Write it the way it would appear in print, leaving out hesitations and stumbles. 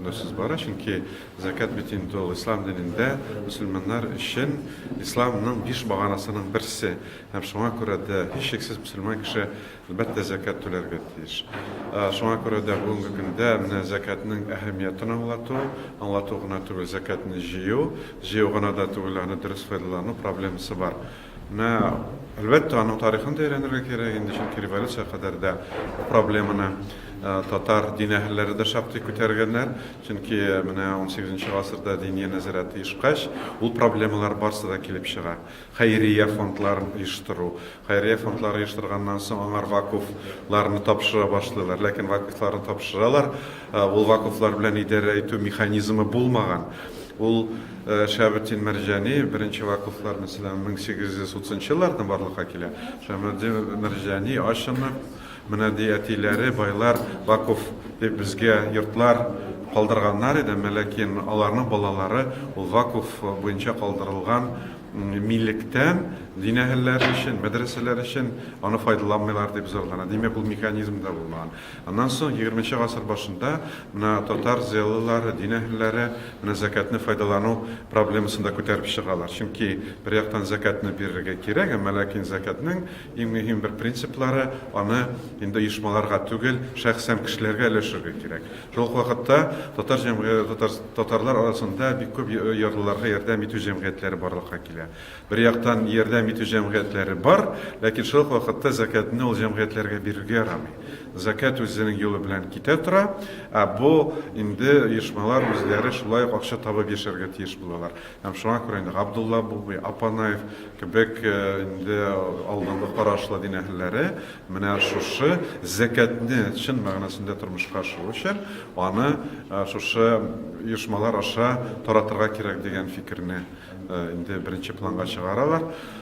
турында сүз бара, чөнки зәкят бит инде ул ислам динендә мөселманнар өчен исламның биш баганасының берсе. Һәм шуңа күрә дә һичшиксез мөселман кеше әлбәттә зәкят түләргә тиеш. Шуңа күрә дә бүгенге көндә менә зәкятнең әһәмиятен аңлату, аңлату гына түгел, зәкятне җыю, җыю гына да түгел, аны дөрес файдалану проблемасы бар. Менә, әлбәттә, аның тарихын да өйрәнергә кирәк инде, чөнки революция кадәр дә бу проблеманы татар дин әһелләре дә шактый күтәргәннәр. Чөнки менә унсигезенче гасырда Диния нәзарәте оешкач, ул проблемалар барсы да килеп чыга. Хәйрия фондларын оештыру. Хәйрия фондлары оештырганнан соң аңар вакуфларны тапшыра башлыйлар. Ләкин вакуфларны тапшыралар, ул вакуфлар белән идарә итү механизмы булмаган. Ул Шәһабетдин Мәрҗани, беренче вакуфлар, мәсәлән, 1830 нчы елларда барлыкка килә. Шәһабетдин Мәрҗани ачынып, менә ди, әтиләре, байлар вакуф дип безгә йортлар калдырганнар иде, әмма ләкин аларның балалары ул вакуф буенча калдырылган милектән дин әһелләре өчен, мәдрәсәләр өчен аны файдаланмыйлар дип зарлана. Димәк, ул механизм да булмаган. Аннан соң егерменче гасыр башында менә татар зыялылары, дин әһелләре менә зәкятне файдалану проблемасын да күтәреп чыгалар. Чөнки бер яктан зәкятне бирергә кирәк, әмма ләкин зәкятнең иң мөһим бер принциплары аны инде оешмаларга түгел, шәхсән кешеләргә өләшергә кирәк. Шул ук вакытта татар җәмгыяте, татар, татарлар арасында бик күп ярлыларга ярдәм итү җәмгыятьләре барлыкка килә. Бер яктан ярдәм итү җәмгыятьләре бар, ләкин шул ук вакытта зәкятне ул җәмгыятьләргә бирергә ярамый. Зәкят үзенең юлы белән китә тора, ә бу инде оешмалар үзләре шулай ук акча табып яшәргә тиеш булалар. Һәм шуңа күрә инде Габдулла Бубый, Апанаев кебек инде алдынгы карашлы дин әһелләре менә шушы зәкятне чын мәгънәсендә тормышка ашыру өчен аны шушы оешмалар аша таратырга кирәк дигән фикерне инде беренче планга чыгаралар.